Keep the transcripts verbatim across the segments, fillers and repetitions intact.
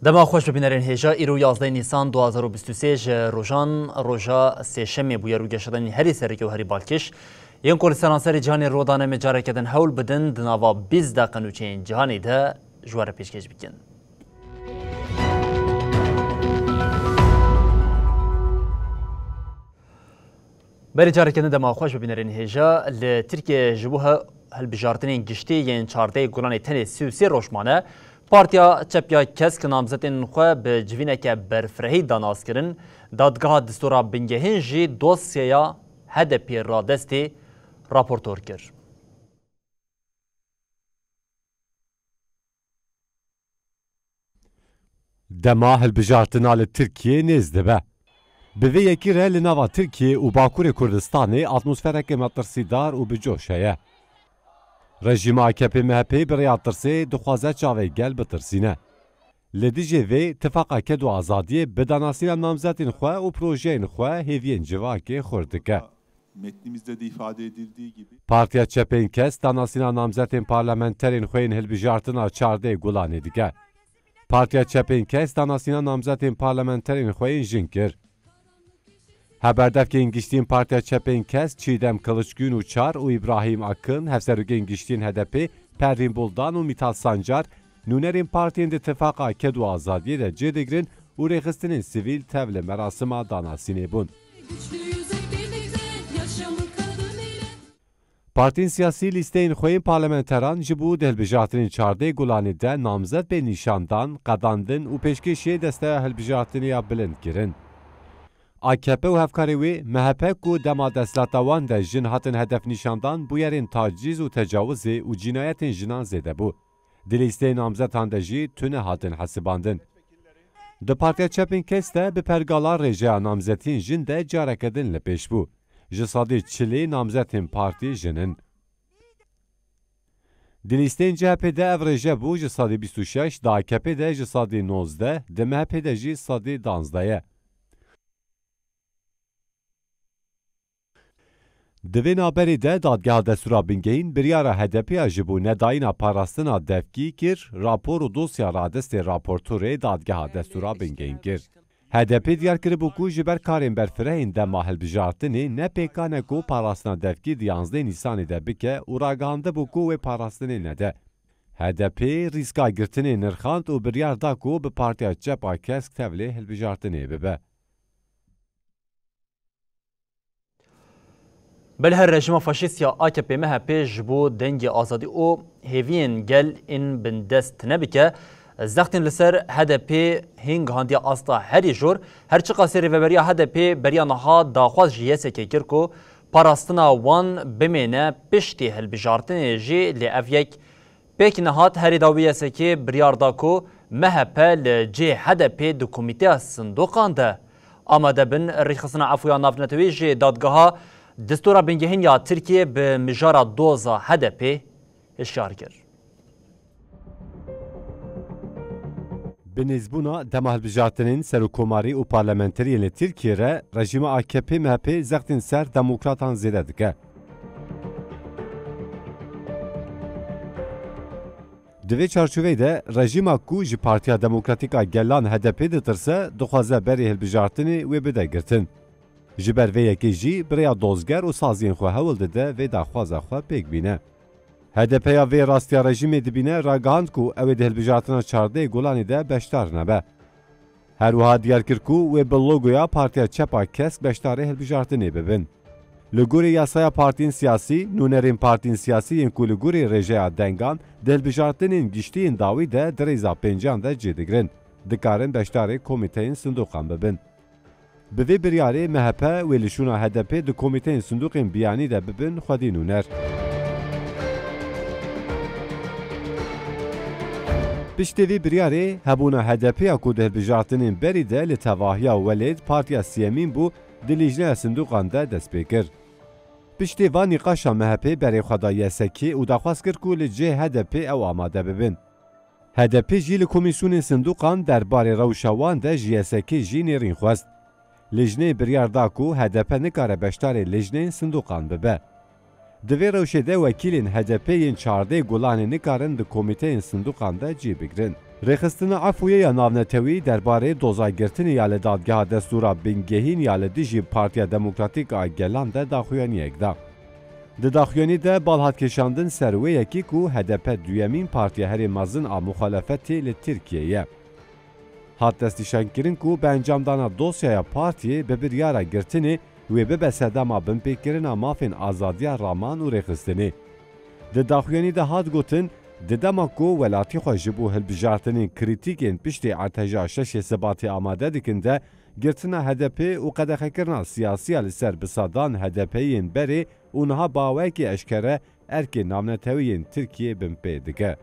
Dema xweş bi bînerên hêja, îro yazdeh Nîsan du hazar û bîst û sê ji rojan roja sêşemê bûye, rûgeşedanî herî sereke û herî balkêş yên ku li seranserê cîhanê rû dane me careke din hewl bidin di nava bîst deqe nûçeyên cîhanê de ji we re pêşkêş bikin. Berî careke din dema xweş bi bînerên hêja. Li Tirkiyeyê ji bo he-, hilbijartinên giştî yên çardehê Gulanê tenê sî û sê roj mane. Partiya Çep ya Kesk namzetên xwe bi civîneke berfirehî da nas kirin. Dadgeha Distûra Bingehîn jî dosyeya H D P radestê raportor kir. Dema hilbijartina li Tirkiyê nêz dibe. Bi vê yekî re li nava Tirkiyê û Bakurê Kurdistanê atmosfereke metirsîdar û bi coş heye. Rejîma A K P M H P bi rêya tirsê dixwaze çavê gel bitirsîne. Li dijî vê, Tifaqa Ked û Azadiyê bi danasîna namzetên xwe û projeyên xwe hêviyên civakê xurt dike. Metnimizde de ifade edildiği gibi. Partiya Çepên Kesk danasîna namzetên parlamenterên xwe yên hilbijartina çardeh Gulanê dike. Partiya Çepên Kesk danasîna namzetên parlamenterên xwe yên jin kir. Hevberdevkên giştî yên Partiya Çepên Kesk Çiğdem Kılıçgün û Çar û Îbrahîm Akın, hevserokên giştî yên H D P Pervîn Buldan û Mithat Sancar, nûnerên partiyên di Tifaqa Ked û Azadiyê de cih digirin û rêxistinên sivîl tev li merasima danasînê bûn. Partiyên siyasî lîsteyên xwe yên parlamenteran ji bo di hilbijartinên çardeh Gulanê de namzet bên nîşandan, qedandin û pêşkêşiyê desteya hilbijartinê ya bilind kirin. A K P û hevkarê wê, M H P, ku dema desthilata wan de jin hatin hedef nîşandan, bûyerên tacîz û tecawizê û cînayetên jinan zêde bû. Di lîsteyê namzetan de jî tune hatin hesibandin. Di Partiya Çepên Kesk de bi pergala rêjeya namzetiyên jin de careke din li pêş bû. Ji sedî çilê namzetên partî jin in. Di lîsteyên C H P de ev rêje bû ji sedî bîst û şeş, di A K P de ji sedî nozdeh, di M H P de jî sedî danzdeh ye. Di vê navberê de Dadgeha Destûra Bingehîn biryara H D P ya ji bo nedayîna parastina devkî kir, rapor û dosya radestê raportorê Dadgeha Destûra Bingehîn kir. H D P diyar kiribû ku ji ber karên berfirehên dema hilbijartinê ne pêkan e ku parastina devkî di yanzdeh Nîsanê de bike û ragihandibû ku wê parastinê nede. H D P rîska girtinê nirxand û biryar da ku bi Partiya Çep a Kesk tevlê hilbijartinê bibe. Belê her rejîma faşîst ya A K P M H P ji bo dengê azadî û hêviyên gel ên bindest nebike, zextên li ser H D P hîn gihandiye asta herî jor. Her çiqasê rêveberiya H D P beriya niha daxwaz ji YSKê kir ku parastina wan bimêne piştî hilbijartinê jî, lê ev yek pêk nehat. Herî dawî YSKê biryar da ku M H P li cihê H D P di komîteya sindoqan de amade bin. Rêxistina Efû ya Navnetewî jî Dadgeha Distûra Bingehîn ya Tirkiyê bi mijara doza H D P hişyar kir. Bi nêzbûna dema hilbijartinên serokkomarî û parlamenteriyên li Tirkiyê re rejîma A K P M H P zextên ser demokratan zêde dike. Di vê çarçoveyê de rejîma ku ji Partiya Demokratîk a Gelan H D P ditirse, dixwaze berê hilbijartinê wê bide girtin. Ji ber vê yekê jî bi rêya dozger û saziyên xwe hewl dide vê daxwaza xwe pêk bîne. H D P ya vê rastiya rejîmê dibîne, ragihand ku ew ê di hilbijartina çardehê Gulanê de beşdar nebe. Her wiha diyar kir ku wê bi logoya Partiya Çep a Kesk beşdarê hilbijartinê bibin. Li gorî yasaya partiyên siyasî, nûnerên partiyên siyasî yên ku li gorî rêjeya dengan di hilbijartinên giştî yên dawî de di rêza pêncan de cih digirin, dikarin beşdarê komîteyên sindoqan bibin. Bi vê biryarê M H P wê li şûna H D P di komîteyên sindoqên biyanî de bibin xwedî nûner. Piştî vî biryarê, hebûna H D P ya ku di hilbijartinên berî de li tevahiya Welêt partiya siyemîn bû, di lîjneya sindoqan de dest pê kir. Piştî van nîqaşa M H P berê xwe da Y S K û daxwaz kir ku li cihê H D P ew amade bibin. H D P jî li komîsyonên sindoqan derbarê rewşa wan de ji Y S K jî nêrîn xwest. Lîjneyê biryar da ku H D P nikare beşdarê lîjneyên sindoqan bibe. Di vê rewşê de wekîlên H D P yên çardeh gulanê nikarin di komîteyên sindoqan de cî bigrin. Rêxistina Efûyê ya Navnetewî derbarê doza girtinê ya li dadgeha destûra bingehîn ya li dijî Partiya Demokratîk a Gelan de daxuyaniyek da. Di daxuyanî de bal hat kêşandin ser wê yekî ku H D P duyemîn partiya herê mezin a muxalefetê li Tirkiyê ye. Hat destnîşankirin ku bi encamdana dosyaya partiyê bi biryara girtinê wê bibe sedema binpêkirina mafên azadiya raman û rêxistinê. Di daxuyanî de hat gotin, di dema ku welatî xwe ji bo hilbijartinên krîtîk ên piştê artêşa şeşê Sibatê amade dikin de, girtina H D P û qedexekirina siyasiya li ser bi sedan H D P yên berê û niha bi awayekî eşkere erkê navnetewî yên Tirkiyê binpê dike.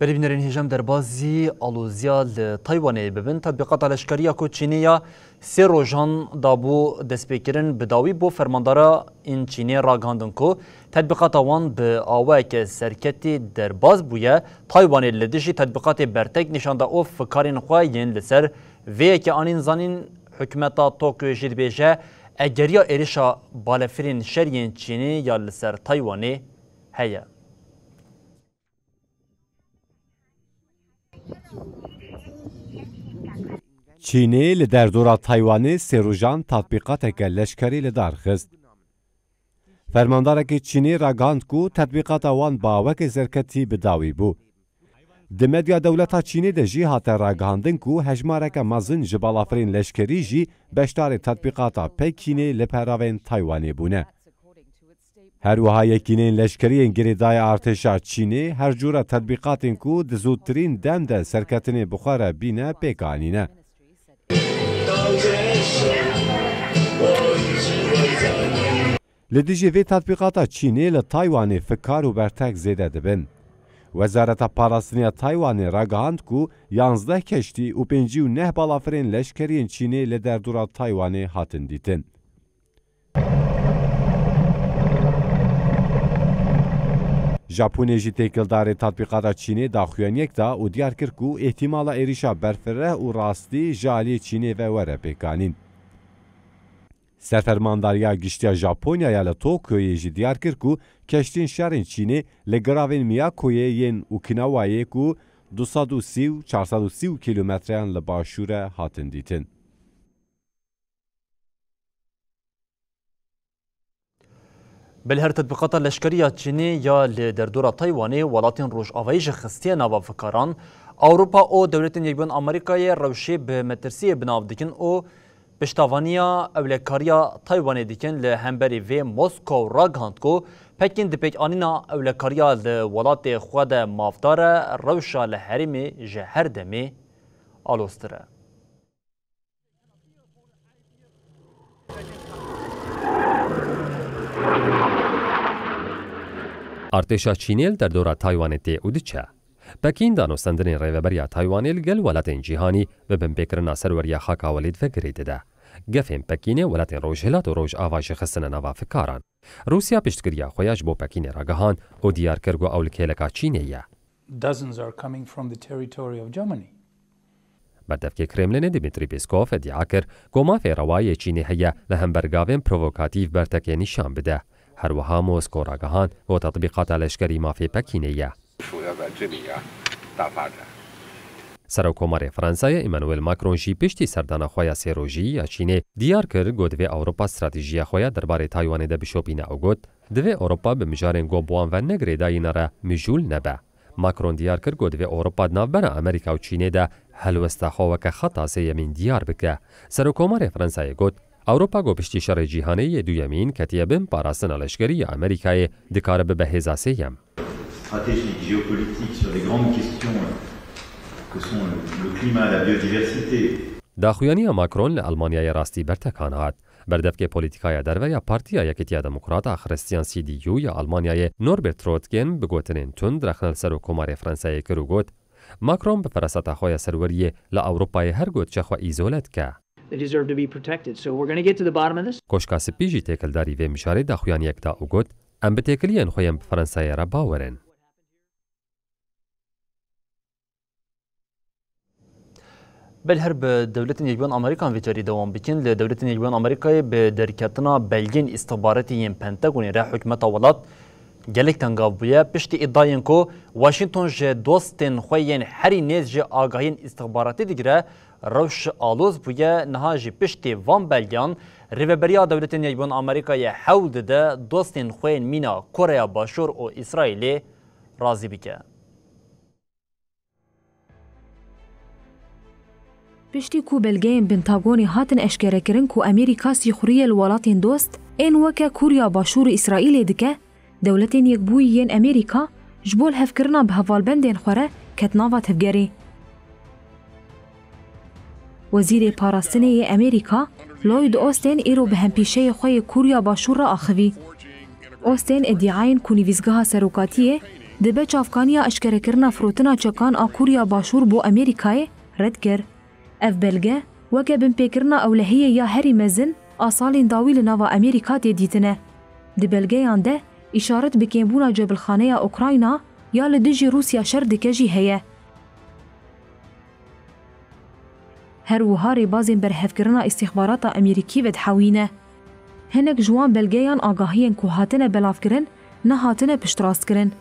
Berî bînerên hêja em derbazî aloziya li Taywanê bibin. Tetbîqata leşkerî ya ku Çînê ya sê rojan dabû destpêkirin, bi dawî bo fermandara yên Çînê ragihandin ku tetbîqata wan bi awayeke serketî derbaz bûye. Taywanê li dijî tetbîqatê bertek nîşan da û fikarên xwe yên li ser vê yekê anîn zanîn. Hikûmeta Tokyoyê jî dibêje, egeriya êrişa balefirên şer yên Çînê ya li ser Taywanê heye. Çînê li derdora Taywanê sê rojan tatbîqateke leşkerî li dar xist. Fermandarekî Çînê ragihand ku tetbîqata wan bi awekê serketî bi dawî bû. Di medya dewleta Çînê de jî hate ragihandin ku hejmareke mezin ji balafirên leşkerî jî beşdarê tetbîqata Pekînê li peravên Taywanê bûne. Her wiha yekîneyên leşkerî yên girêdayî artêşa Çînê her cûre tetbîqatên ku di zûtirîn dem de serketinê bi xwe re bîne pêk anîne. Li dijî vê tetbîqata Çînê li Taywanê fikar û bertek zêde dibin. Wezareta Parastinê ya Taywanê ragihand ku yanzdeh keştî û pêncî û neh balafirên leşkerî yên Çînê li derdora Taywanê hatin dîtin. Japonê jî têkildarê tatbîqata Çînê daxuyaniyek da û diyar kir ku îhtîmala êrîşa berfireh û rastî ji aliyê Çînê ve were pêkanîn. Serfermandariya Giştî ya Japonyaya li Tokyoyê jî diyar kir ku keştiyên şerên Çînê li giravên Miyakoyê yên Okinawayê ku du sed û sî û çar sed û sî kîlometreyan li başûr e hatin dîtin. Belê her tetbîqata leşkerî ya Çînê ya li derdora Taywanê welatên Rojavayî jî xistiye nava fikaran. Ewropa û Dewletên Yekbûn Amerîkayê rewşê bi metirsiyê bi nav dikin û piştavaniya ewlekariya Taywanê dikin. Li hemberî vê Moskow ragihand ku Pekîn di pêkanîna ewlekariya li welatê xwe de mafdar e, rewşa li herêmê ji her demê aloztir e. Artêşa Çînê li derdora Taywanê tê û diçe. Pekîn danûstendinên rêveberiya Taywanê li gel welatên cîhanî bi binpêkirina serweriya xaka welêt ve girê dide. Gefên Pekînê welatên Rojhilat û Rojava jî xistine nava fikaran. Rûsya piştgiriya xwe ya ji bo Pekînê ragihand û diyar kir ku ew li kêleka Çînê ye. Dozens are coming from the territory of Germany. Berdevkê Kremlinê Dmitry Peskov îdia kir ku mafê rewayê Çînê heye li hember gavên provokatîf bertekê nîşan bide. Her wiha Mosko ragihand ku tetbîqata leşkerî mafê Pekînê ye. Serokkomarê Fransayê Emmanuel Macron jî piştî serdana xwe ya sê rojî ya Çînê diyar kir ku divê Ewropa stratejiya xwe ya derbarê Taywanê de bişopîne û got, divê Ewropa bi mijarên ku bi wan ve ne girêdayî ne re mijûl nebe. Macron diyar kir ku divê Ewropa di navbera Amerîka û Çînê de helwesta xwe weke xeta sêyemîn diyar bike. Serokkomarê Fransayê got, Ewropa ku piştî şerê cîhanê yê duyemîn ketiye bin parastina leşkerî ya Amerîkayê, dikare bibe hêza sêyem. Stratégique, géopolitique sur des grandes questions que sont le, le climat, la biodiversité. Daxuyaniya Macron li Almanyayê rastî bertekan hat. Berdevkê polîtîkaya derve ya Partiya Yekîtiya Demokrat a Christian C D U ya Almanyayê Norbert Röttgen bi gotinên tund rexne li Serokkomarê Fransayê kir û got, Macron bi feraseta xwe ya serweriyê li Ewropayê her got çi xwe îzole dike. They deserve to be protected. So we're gonna get to the bottom of this. Koşka Spî jî têkildarî vê mijarê daxuyaniyek da û got, Em bi têkiliyên xwe yên bi Fransayê re bawer in. Belê her bi Dewletên Yekbûyên Amerîkan vê carî dewam bikin. Li Dewletên Yekbûyên Amerîkayê bi derketina belgên îstixbaratî yên Pentagonê re hikûmeta welat gelek tengav bûye. Piştî îdayên ku Washington ji dostên xwe yên herî nêz jî agahiyên îstixbaratî digire, rewş aloz bûye. Niha jî piştî van belgeyan Rêveberiya Dewletên Yekbûyên Amerîkayê hewl dide dostên xwe yên mîna Koreya Başûr û Îsraîlê razî bike. Piştî ku belgeyên Pentagonê hatin eşkerekirin ku Amerîka sîxuriyê li welatên dost ên weke Kûriya Başûr û Îsraîlê dike, Dewletên Yekbûyî yên Amerîka ji bo lihevkirina bi hevalbendên xwe re ket nava tevgerê. Wezîrê Parastinê yê Amerîka, Lloyd Austin, îro bi hempîşeyê xwe yê Kûriya Başûr re axivî. Austin îdiayên ku nivîsgeha serokatiyê dibe çavkaniya eşkerekirina firotina çekan a Kûriya Başûr bo Amerîkayê red kir. Ev belge weke binpêkirina ewlehiyê ya herî mezin a salên dawî li nava Amerîka tê dîtine. Di belgeyan de îşaret bi kêmbûna cebilxaneya Ukrayna ya li dijî Rûsya şer dike jî heye. Her wiha rêbazên berhevkirina îstîxbarata Amerîkî vedihewîne. Hinek ji wan belgeyan agahiyên ku hatine belavkirin, nehatine piştrastkirin.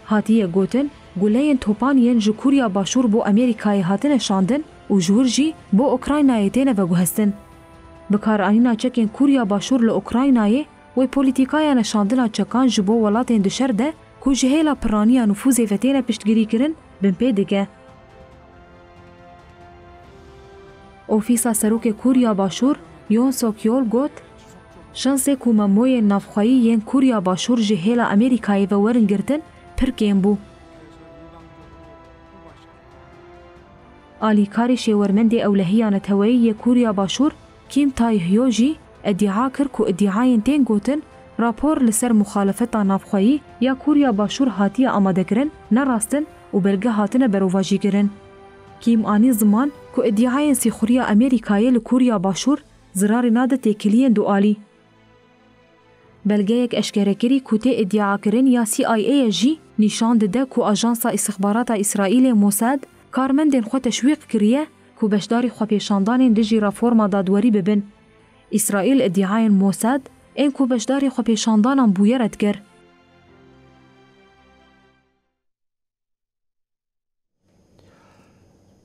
Hatiye gotin, guleyên topan yên ji Kûriya Başûr bo Amerîkayê hatine şandin û ji wir jî bo Ukraynayê têne veguhestin. Bikaranîna çekên Kûriya Başûr li Ukraynayê wê polîtîkaya neşandina çekan ji bo welatên di şer de ku ji hêla piraniya nifûzê ve têne piştgirîkirin, binpê dike. Ofîsa Serokê Kûriya Başûr, Yoon Suk Yeol got, Şansê ku memoyên navxweyî yên Kûriya Başûr ji hêla Amerîkayê ve werin girtin, pir kêm bû. Alîkarê şêwermendê ewlehiya neteweyî yê Kûriya Başûr, Kim Tae-hyo jî îdia kir ku îdiayên tên gotin, rapor li ser muxalefeta navxweyî ya Kûriya Başûr hatiye amadekirin, ne rast in û belge hatine berovajîkirin. Kim anî ziman ku îdiayên sîxuriya Amerîkayê li Kûriya Başûr zirarê nade têkiliyên dualî. Belgeyek eşkerekirî ku tê îdiakirin ya C I A ye jî nîşan dide ku Ajansa Îstixbarata Îsraîlê Mossad karmendên xwe teşwîq kiriye ku beşdarî xwepêşandanên dijî reforma dadwerî bibin. Îsraîl îdiayên Mossad ên ku beşdarî xwepêşandanan bûye red kir.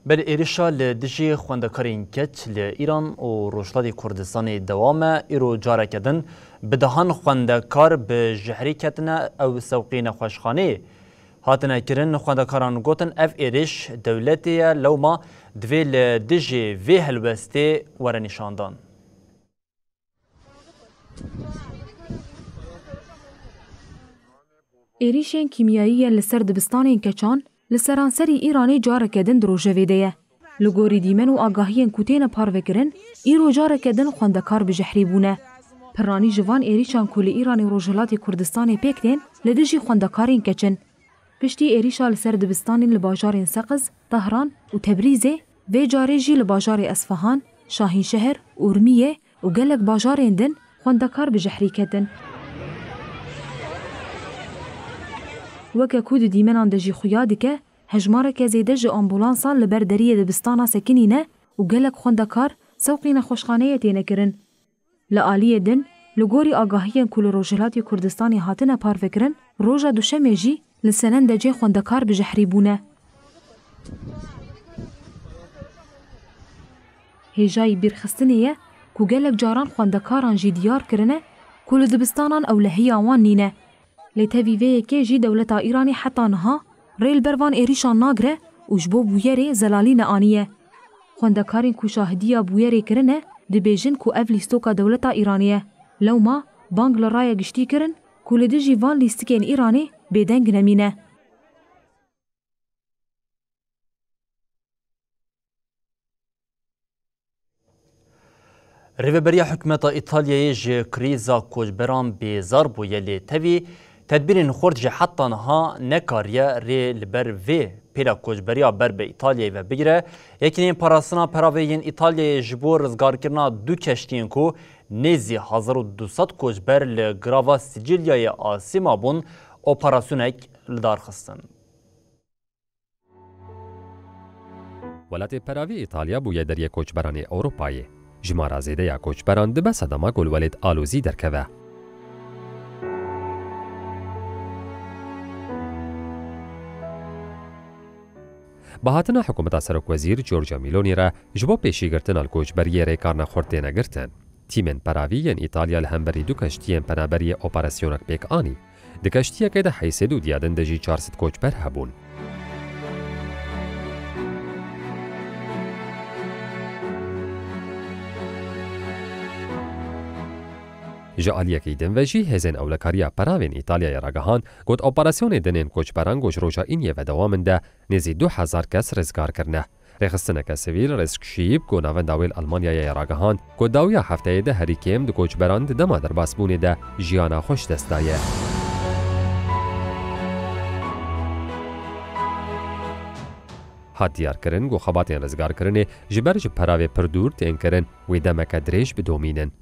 Belê êrişa li dijî xwendekarên keç li Îran û Rojhilatê Kurdistanê dewam e. Îro careke din bi dehan xwendekar bi jehrî ketine, ew sewqî nexweşxaneyê hatine kirin. Xwendekaran gotin, ev êriş dewletê ye, lewma divê li dijî vê helwestê were nîşandan. Êrîşên kîmyayî yên li ser dibistanên keçan li seranserî Îranê careke din di rojevê de ye. Li gorî dîmen û agahiyên ku têne parvekirin, îro careke din xwendekar bi jehrî bûne. Piranî ji van êrîşan ku li Îranê û Rojhilatê Kurdistanê pêk tên, li dijî xwendekarên keç in. Piştî êrîşa li ser dibistanên li bajarên Seqiz, Tehran û Tebrîzê, vê carê jî li bajarê Esfahan, Şahînşehr, Urmiyê û gelek bajarên din xwendekar bi jehrî ketin. Weke ku di dîmenan de jî xuya dike, hejmareke zêde ji ambulansan li ber deriyê dibistana sekinîne û gelek xwendekar sewqî nexweşxaneyê têne kirin. Li aliyê din, li gorî agahiyên ku li Rojhilatê Kurdistanê hatine parvekirin, roja Duşemê jî li Senendecê xwendekar bi jehrî bûne. Hêjayî bîrxistinê ye ku gelek caran xwendekaran jî diyar kirine ku li dibistanan ewlehiya wan nîne. Lê tevî vê yekê jî dewleta Îranê heta niha rê li ber van êrîşan nagire û ji bo bûyerê zelalî neaniye. Xwendekarên ku şahidiya bûyerê kirine, dibêjin ku ev lîstoka dewleta Îranê ye. Lewma bang li raya giştî kirin ku li dijî van lîstikên Îranê bêdeng nemîne. Rêveberiya hikûmeta Îtalyayê ji krîza koçberan bêzar bûye, lê tevî tedbîrên xurt jî heta niha nekariye rê li ber vê pêla koçberiya ber bi Îtalyayê ve bigire. Yekîneyên parastina peravê yên Îtalyayê ji bo rizgarkirina du keştiyên ku nêzî hezar û du sed koçber li girava Sîcilyayê asê mabûn, operasyonek li dar xistin. Welatê peravî Îtalya bûye deriyê koçberanê Ewropayê. Jimara zêde ya koçberan dibe sedema ku li welêt alozî derkeve. Bi hatina hikûmeta serokwezîr Giorgia Meloni re ji bo pêşîgirtina li koçberiyê rêkarine xurt têne girtin. Tîmên peravî yên Îtalya li hemberî du keştiyên penaberiyê operasyonek pêk anî. Di keştiyekê de heyşt sed û diya din de jî çar sed koçber hebûn. Ji aliyekî din ve jî hêzên ewlekariya peravên Îtalyayê ragihand, got operasyonê dinên koçberan ku ji roja Îniyê ve dewam in de nêzî du hezar kes rizgar kirine. Rêxistineke sivîl, Risk Şîp, ku navenda wê li Almanyayê ye, ragihand ku dawiya hefteyê de herî kêm di koçberan di dema derbasbûnê de jiyana xwe ji dest daye. Hat diyarkirin ku xebatên rizgarkirinê ji ber ji peravê pir dûr tên kirin, wê demeke dirêj bidomînin.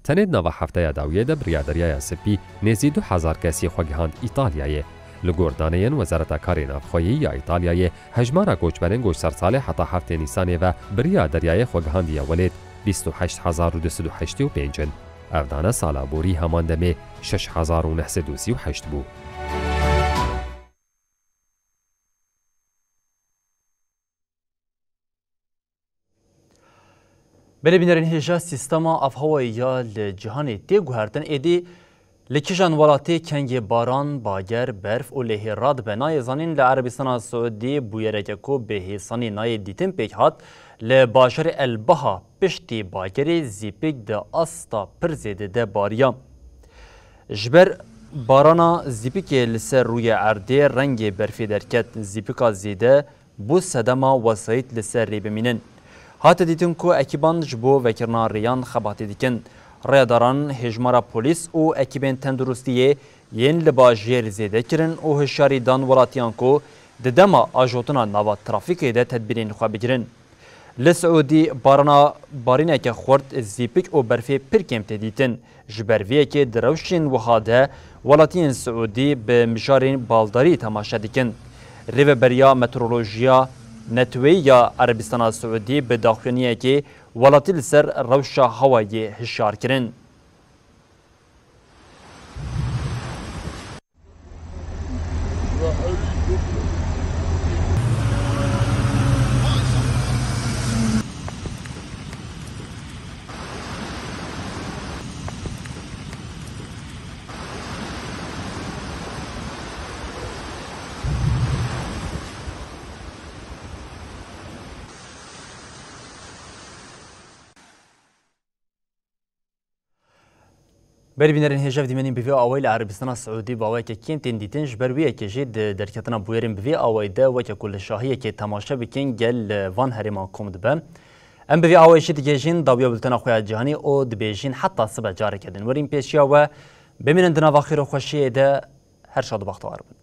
Tenê di nava hefteya dawiyê de bi riya Deryaya Spî nêzî du hezar kesî xwe gihand Îtalyayê. Li gor daneyên Wezareta Karê Navxweyî ya Îtalyayê, hejmara koçberên ku ji ser salê heta heftê Nîsanê ve bi riya deryayê xwe gihandiye welêt bîst û heşt hezar û du sed û heştê û pênc in. Ev dane sala borî heman demê şeş hezar û neh sed û sî û heşt bû. Belê bînerên hêja, sîstema avhewayî ya li cîhanê tê guhertin, êdî li kîjan welatê kengê baran, bager, berf û lêhê radibe nayê zanîn. Li Erebistana Siûdî bûyereke ku bi hêsanî nayê dîtin pêk hat, li bajarê El Baha piştî bagerê zîpik di asta pir zêde de bariya. Ji ber barana zîpikê li ser rûyê erdê rengê berfê derket, zîpika zêde bû sedema wesayît li ser rê bimînin. Hate dîtin ku ekîban ji bo vekirina rêyan xebatê dikin. Rêyadaran hêjmara polîs û ekîbên tenduristiyê yên li bajêr zêde kirin û hişyarî dan welatiyan ku di dema ajotina nava trafîkê de tedbîrên xwe bigirin. Li Siûdî barana barîneke xurt, zîpik û berfê pir kêm tê dîtin. Ji ber vê yekê di rewşên wiha de welatiyên Siûdî bi mijarên baldarî temaşe dikin. Rêveberiya Meteorolojiya Neteweyî ya Erebistana Siûdî bi daxuyaniyekê welatî li ser rewşa hewayê hişyar kirin. Berî bînerên hêja, dîmenên bi vî awayî li Erebistana Siûdî bi awayeke kêm tên dîtin, ji ber wê yekê jî di derketina bûyerên bi vî awayî de weke ku li şahiyekê temaşe bikin, gel li van herêman kom dibe. Em bi vî awayî jî digihêjin dawiya bultena xwe ya cîhanî û dibêjin heta sibe careke din werîn pêşiya we. Bimînin di nava xêr û xweşiyê de, her şad û bextewar bin.